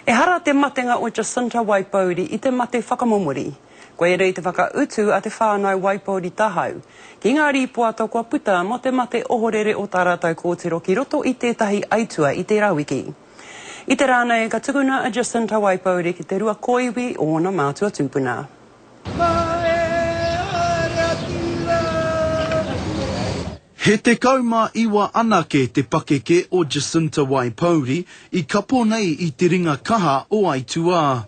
Ehara te matenga o Jacinta Waipouri i te mate whakamomori. Koirei te whakautu a te whānau Waipouri Tahau ki ngā rīpoata kua puta mō te mate ohorere o tā rātou kōtiro ki roto i tētahi aitua i tērā wiki. I te rā nei ka tukuna a Jacinta Waipouri ki te rua kōiwi o ōna mātua tūpuna. He 19 anake te pakeke o Jacinta Waipouri i kapo nei i te ringa kaha o aituā.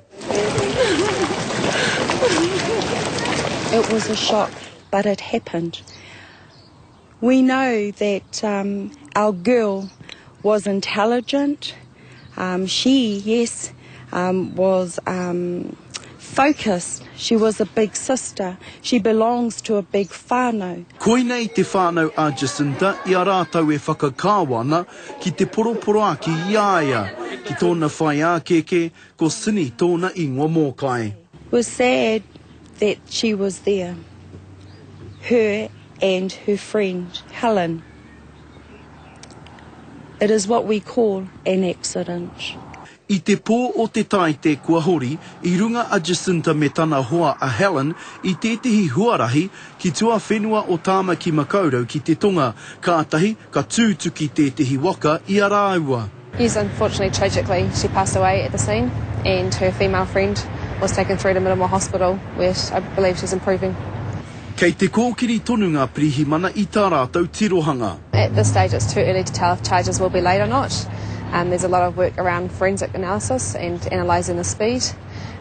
It was a shock, but it happened. We know that um, our girl was intelligent. Um, she, yes, um, was um, focused. She was a big sister. She belongs to a big whānau. Koinei te whānau a Jacinta i a rātou e whakakāo ana ki te poroporoaki i a ia, ki tōna whaiākeke, ko Cinny tōna ingoa mōkai. Was sad that she was there, her and her friend Helen. It is what we call an accident. I te pō o te Taite kua hori, i runga a Jacinta me tana hoa a Helen i tētehi huarahi ki tuawhenua o Tāmaki Makaurau ki te tonga, kātahi ka tūtuki tētehi waka i a rāua. Yes, unfortunately, tragically, she passed away at the scene and her female friend was taken through to Middlemore Hospital where I believe she's improving. Kei te kōkiri tonu ngā pirihimana i tā rātou tirohanga. At this stage it's too early to tell if charges will be laid or not. Um, there's a lot of work around forensic analysis and analysing the speed,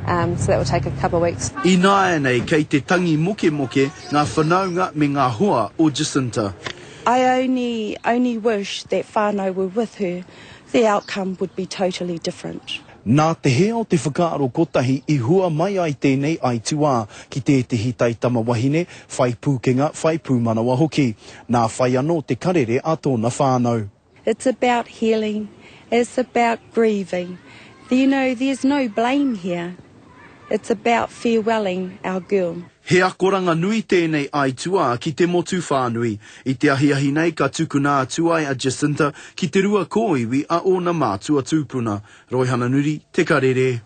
um, so that will take a couple of weeks. Ināianei kei te tangi mokemoke ngā whanaunga me ngā hoa o Jacinta. I only, only wish that whānau were with her, the outcome would be totally different. Nā te hē o te whakaaro kotahi i hua mai ai tēnei aituā ki tētehi taitama wahine, whai pūkenga, whai pūmanawa hoki. Nā whai anō te karere a tōna whānau. It's about healing, it's about grieving, you know, there's no blame here, it's about farewelling our girl. He akoranga nui tēnei aituā ki te motu whānui. I te ahiahi nei ka tukuna atu ai a Jacinta ki te rua kōiwi a ōna mātua tūpuna. Roihana Nuri, Te Karere.